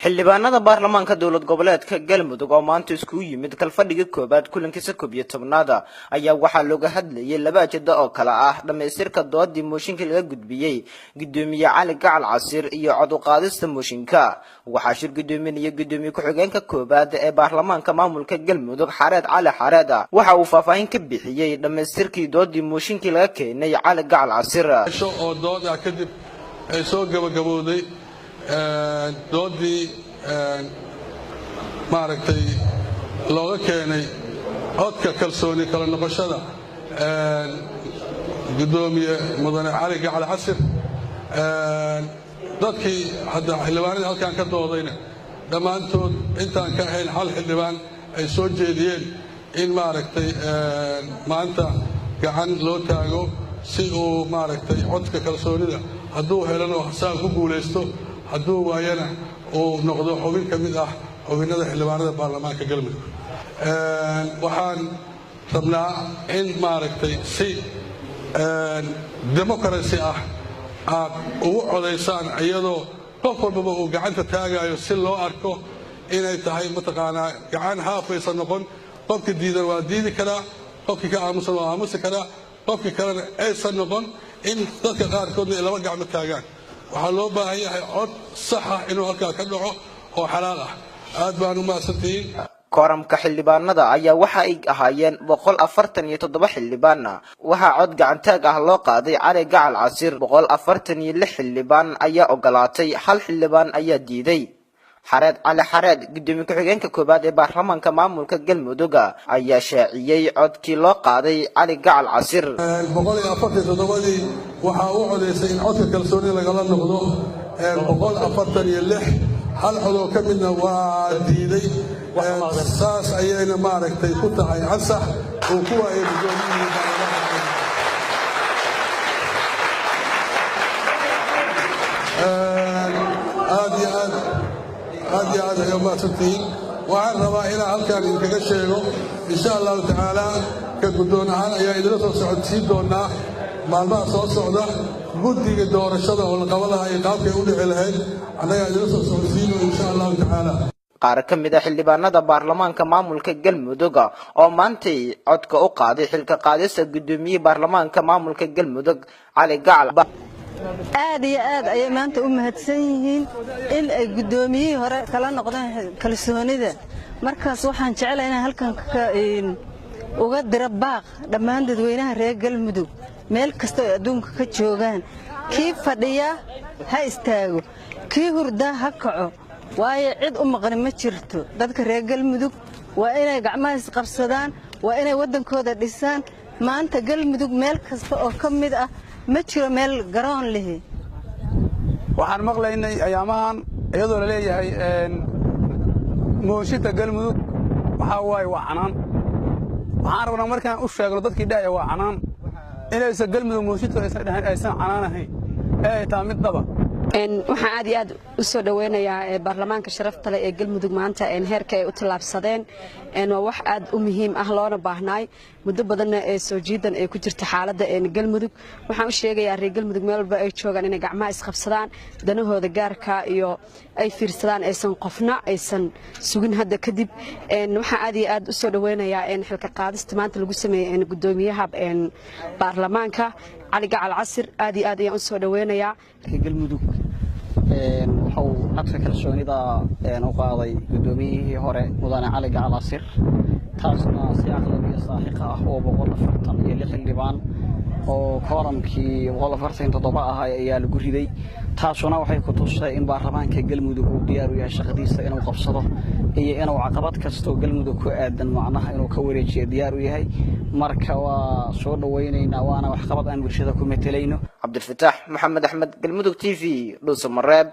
Xildhibaanada baarlamaanka dowlad goboleedka Galmudug oo maanta iskugu yimid kalfadhiga koobaad kulankiisa 11aad ayaa waxaa looga hadlayay laba ajenda oo kale ah: dhammaystirka doodii mooshinka laga gudbiyey gudoomiye Cali Gacal Casiir iyo cod u qaadista mooshinka. Waxaa shir gudoominaya gudoomiye ku-xigeenka koobaad ee baarlamaanka maamulka Galmudug, Xareed Cali Xareed. Waxa uu faahfaahin ka bixiyey dhammaystirkii doodii mooshinkii laga keenay Cali Gacal Casiir. Oo dood ah kadib ay soo gabagabowday doodii maaragtay looga keenay codka kalsooni kala noqoshada gudoomiye mudane Cali Gacal Casir. Dadkii hadda xildhibaanadii halkan ka doodayna dhammaantood intaan ka ahayn hal xildhibaan ay soo jeediyeen in maaragtay maanta gacan loo taago si uu maaragtay codka kalsoonida hadduu helana saa ku guulaysto, hadduu waayana uu noqdo xubin ka mid ah xubinnada xildhibaanada baarlamaanka Galmudug. Waxaan rabnaa in maaragtay si democracy ah aad ugu codaysaan, iyadoo qof walbaba uu gacanta taagayo si loo arko inay tahay mataqaanaa gacan haafaysa noqon. Qofkii diidan waa diidi karaa, qofkii ka aamusan waa aamusi karaa, qofkii kalena aysan noqon in dadka qaarkoodna ay laba gacmo taagaan. Waxaa loo baahan yahay cod sax ah inuu halkaa ka dhaco oo xalaal ah. Aad baan u mahadsantihiin. Kooramka xildhibaanada ayaa waxa ay ahaayeen 147 xildhibaan. Waxaa cod gacantaag ah loo qaaday Cali Gacal Casiir. 146 xildhibaan ayaa ogolaatay, hal xildhibaan ayaa diiday. Xareed Cali Xareed, gudoomiye ku-xigeenka koobaad ee baarlamaanka maamulka Galmudug, ayaa shaaciyey codkii loo qaaday Cali Gacal Casiir. 147-dii waxaa u codaysay in codka kalsooni lagala noqdo 146, hal codoo ka midna waa diiday. Saas ayayna maaragtay ku tahay ansax uu ku waayay guddoomiyihii baarlamaanka. Aad iyo aad, aad iyo aad ay umahadsantihiin. Waxaan rabaa inaan halkaan idinkaga sheego, insha Allahu tacaala, ka guddoon ahaan ayaa idinla soo socodsiin doonaa maalmaha soo socda guddiga doorashada oo la qaban lahaa iyo qaabkay u dhici lahayd. Annagaa idinla soo socodsiino, insha Allahu tacaala. Qaar ka mid a xildhibaanada baarlamaanka maamulka Galmudug oo maantay codka u qaaday xilka qaadista guddoomiye baarlamaanka maamulka Galmudug Cali Gacal. Aad iyo aad ayay maanta u mahadsan yihiin in ay guddoomiyihii hore kala noqdeen kalsoonida. Markaas waxaan jeclahay inaan halkan uga diro baaq dhammaan dadweynaha reer Galmudug meel kasta ay adduunka ka joogaan: kii fadhiya ha istaago, kii hurdaa ha kaco, waayo cid u maqni ma jirto. Dadka reer Galmudug waa inay gacmaha isqabsadaan, waa inay waddankooda dhisaan. Maanta Galmudug meel kasta oo ka mid ah ma jiro meel garoon lihi. Waxaan maqlaynay ayaamahan iyadoo la leeyahay mooshinta Galmudug waxaa waaye waa canaan. Waxaan rabnaa markaan u sheegno dadkii dhahaya waa canaan inaysan Galmudug mooshintu aysan dhahayn, aysan canaan ahayn ee ay tahay mid dhaba. Waxaan aad iyo aad u soo dhoweynayaa baarlamaanka sharafta leh ee Galmudug maanta heerka ay u tallaabsadeen. Waa wax aad u muhiim ah loona baahnaay muddo badanna ee soo jiidan ee ku jirta xaaladda Galmudug. Waxaan u sheegayaa reer Galmudug meel walba ay joogaan inay gacmaha isqabsadaan, danahooda gaarka iyo ay fiirsadaan, aysan qofna aysan sugin hadda kadib. Waxaan aad iyo aad u soo dhoweynayaa xilka qaadista maanta lagu sameeyey gudoomiyaha baarlamaanka Cali Gacal Casir. Aad iyo aad ayaan u soo dhoweynayaa. Galmudug wuxuu codka kalsoonida u qaaday guddoomiyihii hore mudane Cali Gacal Casir, taasna si aqlabiya saaxiqa ah oo 146 xildhibaan oo kooramkii 147 ahaa ayaa lagu riday. Taasuna waxay ku tusay in baarlamaanka Galmudug uu diyaar u yahay shaqadiisa inuu qabsado iyo inuu caqabad kastoo Galmudug ku aadan macnaha inuu ka wareejiyo diyaar u yahay. Marka waa soo dhawaynaynaa, waana waxqabad aan bulshada ku metelayno. Cabdilfataax Maxamed Axmed, Galmudug TV, Dhuusamareeb.